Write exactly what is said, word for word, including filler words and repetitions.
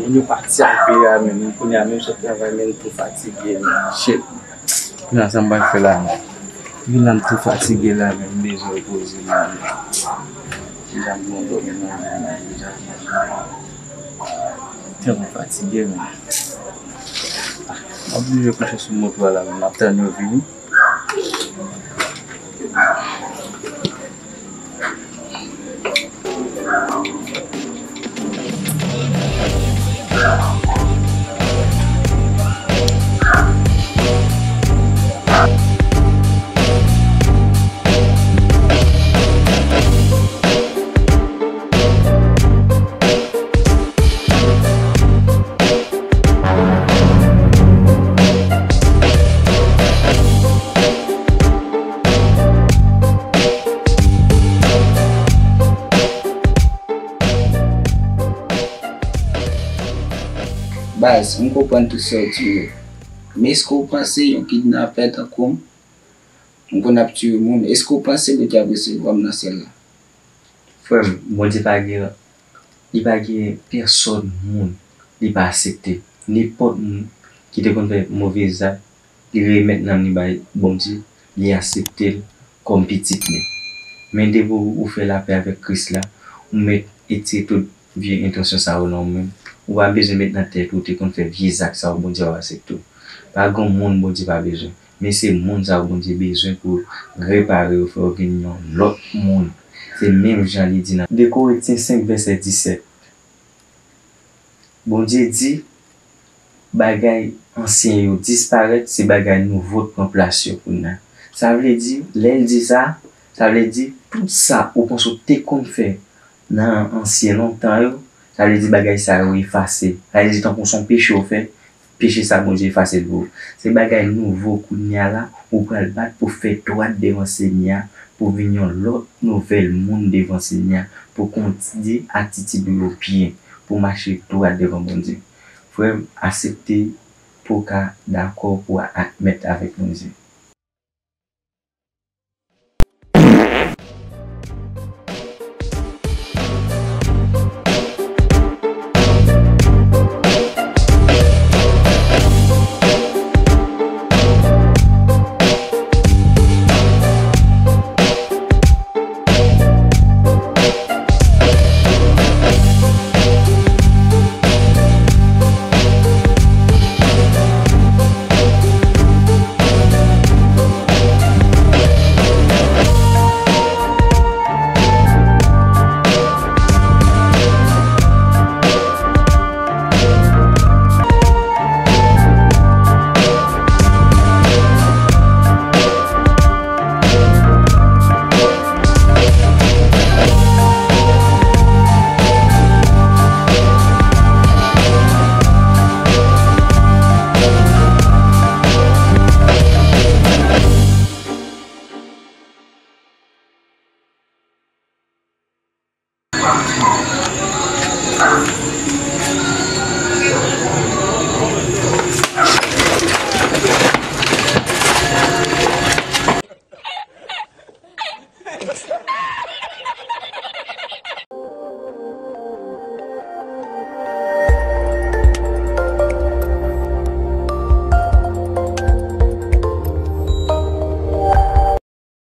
Moun yo pati al peye a menm, kounye a menm sot travay, men m tou fatige, men. Shit. Kounye a sa m pral fè la menm? Vin la m tou fatige la, men m bezwen repoze, men. Deja m gon dòmi nan men, deja. Tèlman fatige, men. M oblije kouche sou moto a la, men m ap tann yo vini. Baz, m konprann tout sa w di yo. Men èske w panse yon kidnapè tankou m, m konn ap tiye moun, èske w panse Bondye ap resevwa m nan syèl la? Frè m, Bondye pa gen, li pa gen pèsòn moun li pa aksepte. Nenpòt moun ki te konn fè move zak, li remèt nanm li bay Bondye, li aksepte l kòm pitit li. Men depi w, ou fè lapè avèk Kris la, ou mèt etire tout vye entansyon sa yo nan ou menm. Ou pa bezwen met nan tèt ou te konn fè vye zak sa yo Bondye ap aksepte w. Pa gen moun Bondye pa bezwen. Men se moun sa yo Bondye bezwen pou repare yo, fè yo vin yon lòt moun. Se menm jan li di nan de Korentyen senk vèsè disèt. Bondye di, bagay ansyen yo disparèt, se bagay nouvo k pran plas yo kounye a. Sa vle di, lè l di sa, sa vle di, tout sa ou panse w te konn fè nan ansyen lontan yo, sa vle di bagay sa yo efase. Sa vle di tankou se yon peche w fè, peche sa Bondye efase l pou ou. Se bagay nouvo kounye a la, ou pral bat pou fè dwat devan Senyè a, pou vin yon lòt nouvèl moun devan Senyè a, pou kontidye atitid ou yo byen, pou mache dwat devan Bondye. Frè m, aksepte pou w ka dakò pou w admèt avèk Bondye.